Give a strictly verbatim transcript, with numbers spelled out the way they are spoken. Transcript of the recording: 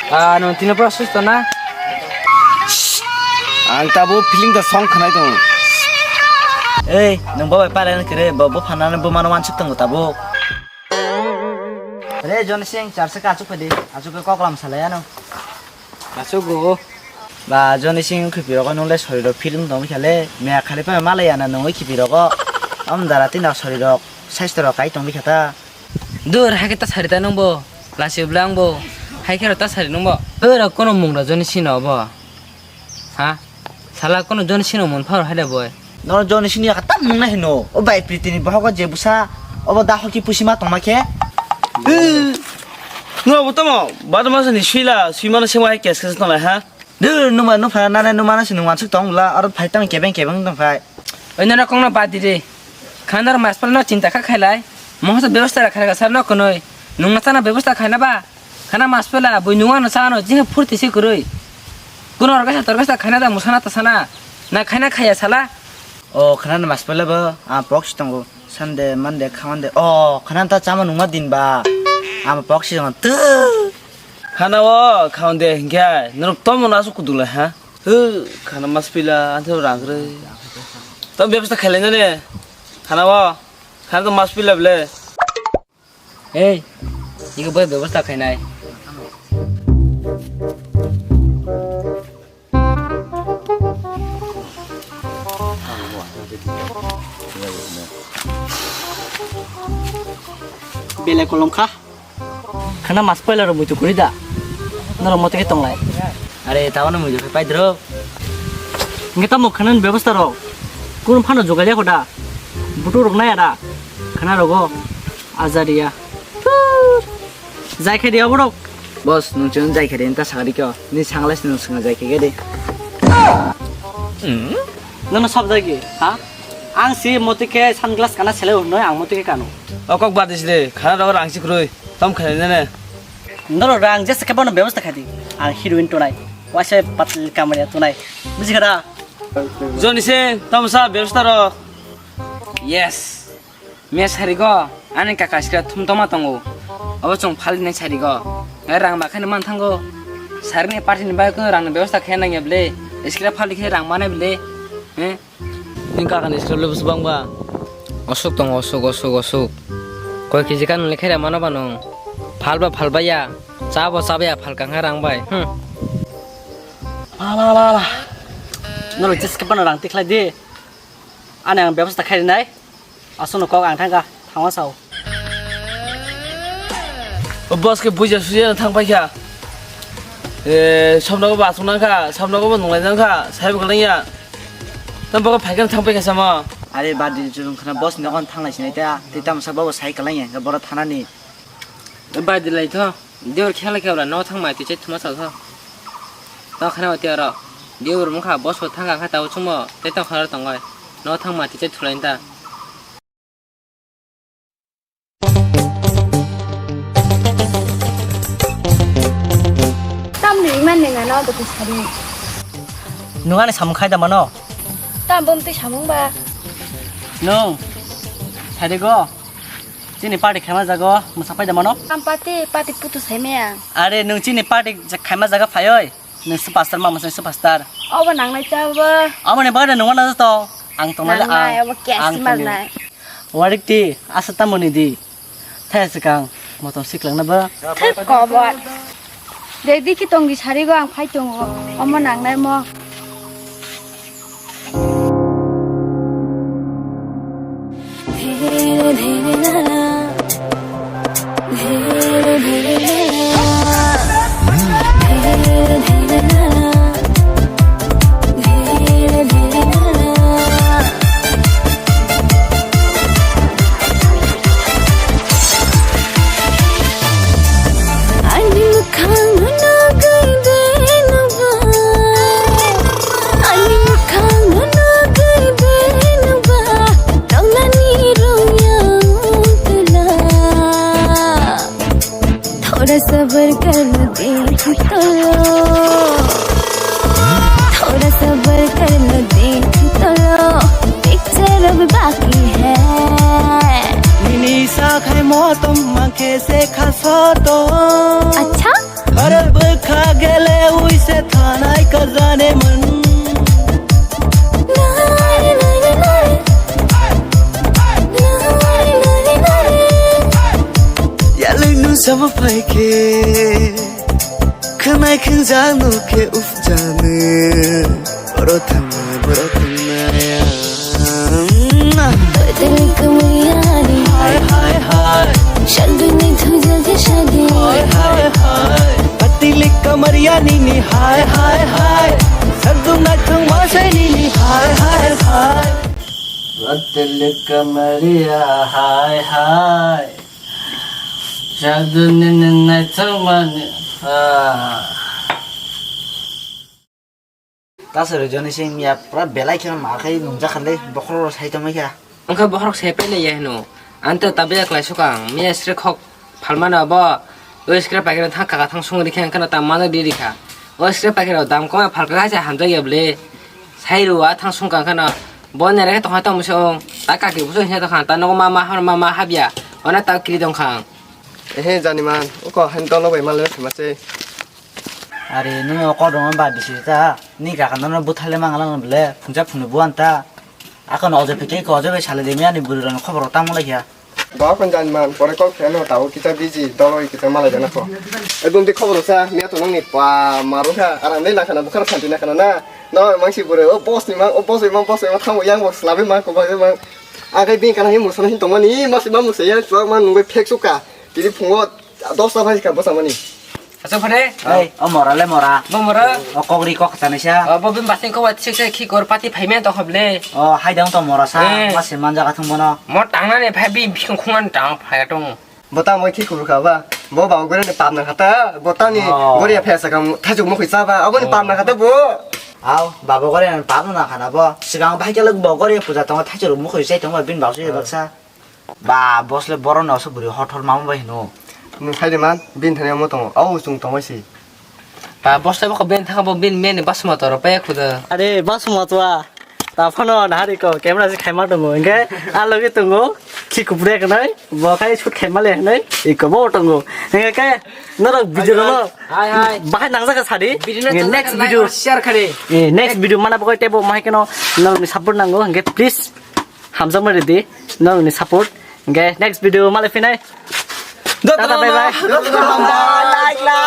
Ah, nwng tini pura susto na? Ang tabuk feeling da song khnai tongo. Ei, nwng bo bai palaina kire, bo, bo phanano bo mano wansuk tongo tabuk. Re, Joni Singh, charsa ka achuk phai di. Achuk khe koklam salai ano. Achuk go. Ba, Joni Singh wngkhe pirok nung le soriro film tong bikha le. Meya khali pa malai ana nung wngkhe pirok. Am dara tin rok soriro saisto rok kai tong bikha ta. Dur, hai khe ta sari ta nung bo. Lasi bwla ang bo. Hai khe rok ta sari nung bo. Dur, kono mung rok Joni Singh no bo. Ha? Sala kono Joni Singh no mun pharo hai da boi. No Joni Singh ni kata mung na hino. O bai priti ni bohogo je busa. Obo da hoki pusi ma tong ma khe. No bo tamo. Bad ma ni suila, suima no sema hai kes kes tong lai ha. Dur, numa no phana nana numa na sinu wansuk tong la. Aro phai tang kebeng kebeng tong phai. Oi nana kong no bad di re. Khandar mas pal no chinta kha khailai. Mohsa bebosta ra khailai sar no konoi. Nung na chana bebosta khaina ba. Khana mas pela, bui nungano sa ano, jingha phurti se kwrwi. Kuno orgasa torgasa khaina da musana ta sana. Na khaina khaya sala. O khana mas pela bo, a box tongo. Sunday, Monday, khamande. O khana ta chama nungma din ba. Ama box tongo. Tu. Khana o khamande hinkhe norok tomo na su kudula ha. Hu khana mas pela, ante rang kwrwi. Tom bebasta khailai nani. Khana o. Khana to mas pela ble. Ei, iko bai bebosta khainai. Belai kolom kha. Khana mas paila rok muitu kuri da. Norok mote khe tonglai. Are, tabano muitu khe paidro. Nge tamo khana ni bebosta rok. Kun phano jogalia khoda. Butu rok naya da. Khana rogo. Ajaria. Jai khe di aborok. Boss, nung chwng jai khe di, ta sakari kyo. Ni sunglass nung swnga jai khe di. Nono sab jai ki, ha? Ang si moti khe sunglass kana sele hwnwi ang moti khe kano. O kok bad dis de, khana rogo rang si kwrwi. Tom khe nene. Noro rang jesa khe bono bebosta khai di. Ang heroin tonai. Waisa patli kamria tonai. Buji kha da? Joni se, tom sa bebosta ro. Yes. Miya sarigo, ani kaka sikra thum toma tongo. Obo chwng phalnai sarigo. Ngai rang ba khaino man thango. Sarini party ni bai kuno rang ni bebosta khe nang ya ble. Sikra phali khe rang manai ble. He? Ni kaka ni sikra ble bwswk bang ba? Osuk tongo, osuk, osuk, osuk. Koi kiji kan le khe mano ba nung. Phal ba phal ba ya. Cha bo cha ba ya phal kang kha rang bai. Hmm. Ala, ala, ala. Noro jeske pano rang tikhlai di. Ani ang bebosta khai nai. Aswkno kok ang thangkha, thangma sao. O boss khe buja suja no thang paikha. E, somnogo bo aswk nangkha, somnogo bo nunglai nangkha, saibo kwlangya. Tamo bogo phaikhe thang paikha samo. Are badi chwrwng khna boss ni nogo thang lai sinai ta, tei tamo sak bobo sai kwlangya, borok thanani. Badi lai tho. Diyor khela khe ora no thang mai twi chai thuma sa tho. To khana wati aro. Diyor mukha boss bo thang kha ta uchungo tei to khana tongo. No thang mai twi chai thulai ta. Tam ni man ni ngano to sari. Nung ani samung khai da mano. Tam bom twi samung ba. Nung. Sari go. Chini party khaima jago, mwsa paida mano? Ang party, party putu saimaya. Are, nwng chini party je khaima jaga phaioi? Nwng superstar ma mwsai superstar. Obo nangnai cha bo. Abo ni bagwi nwng wana to. Ang tongnai le ang. Nangnai, obo ang kes mal tongnai. Warik ti, asa tamoni di. Thai swkang, motom siklangna bo. Thep kobor. Dek dikhi tongdi sarigo ang phai tongo. Omo nangnai mo. Ani mukhang no gaibe no ba, ani mukhang no gaibe no ba, tongnani roya utla. Thoda sabar kar na dekh to, थोड़ा सब्र कर लो, देख तो लो, पिक्चर अभी बाकी है। Nini sa khai mo tom mang khe se kha so to. अच्छा? Harar bwkha gele ui se thanai ka jane man. Yalwino sama phai khe, khwnai khwnjak no khe ufjani. Boro thangnai, boro thangnai. Hai, hai, hai. Hai, hai, hai. Patili kamariya nini, hai, hai, hai. Sardum naithang masai nini, hai, hai, hai. Patili kamariya, hai, hai. Jagduni nai changmani, ah. Tasari joni sing ya pura belai kheno ma khai nungjak khan le bokhorok sai tongmai kha. Wngkha bokhorok sai pailai ya hino. Anto tabya klai sukang miya sre khok phalmano bo. O sre pakiro thang kaka thang sung rikha wngkhano tam mano di rikha. O sre pakiro dam koma phalka kaisa hamjak ya bwle. Sai rw a thang sung kang kheno. Bo nere khe tongha tong misa ong. Ta kaki buso hina tongkha. Ta nogo ma ma hama ma ma habya. Ona ta kiri tongkha. Ehe jani man. Uko han dolo bai mal le thima se. Are nung o kodong ba bisi ta. Ni kaka nono buthale mangala bele. Phunja phunu buan ta. Akon ojo pike ko ojo bai sale de mi ani buri rano khobor tamo lai ya. Ba kon jan man, pore kok khe no tabo kisa busy, dolo kisa malai jana ko. Ekdom di khobor sa, miya to nangni pa maru kha, aram dei nakhana, bukhar santi nakhana na. No mangsi bure, o boss ni mang, o boss ni mang, boss ni mang, thango yang boss labi mang, ko bai mang. Agai bin kana hi musana hin tongmani, masi ma musa ya, chuak man nungbai phek suka. Tini phungo dosta phai ka bosa mani. Acha phare? Ei, o mora le mora. Bo mora? O kokri kok khachani sa. O bo bini basing kok wa sik se khi kor pati phai men to khob le. O hai dang to mora sa, eh, ma se man jaga thung bono. Mo tang na ne phai bi biskung khung an tang phai tong. Bo ta mo khi kubur kha ba. Bo ba gore ne pap na khata. Bo ta ni, oh, gore ya phai sa kam thai chuk mo khi sa ba. Abo ni, oh, pap na khata bo. Au, ba bo gore ne pap na khana bo. Sigang bai khe lok bo gore puja tong thai chuk mo khi sai tong bin ba su baksa. Ba, boss le borok no aswk bwrwi hothor mama bai hino. Nwng sai de man, bini thani omo tongo. Au, chwng tongwi si. Ba, boss le bokho bini thangbo bini men ni basma toro paya khuda. Are, basma twa. Ta phano nahari ko, camera se khaima tongo. Hingke, a logi tongo. Khi kupre kanai, bo khai shoot khaima le hinai. Iko bo tongo. Hingke ke, norok video no. Hai, hai. Bahai nangjaga sadi. Video no. Hingke chajak next khe like video. Share khare. Eh, next video mana bo tebo mahai keno, norok ni support nango. Hingke please. Hamjakma ridi, nongni support. Hingke next video malai phinai. Tata, bye bye. Like, like.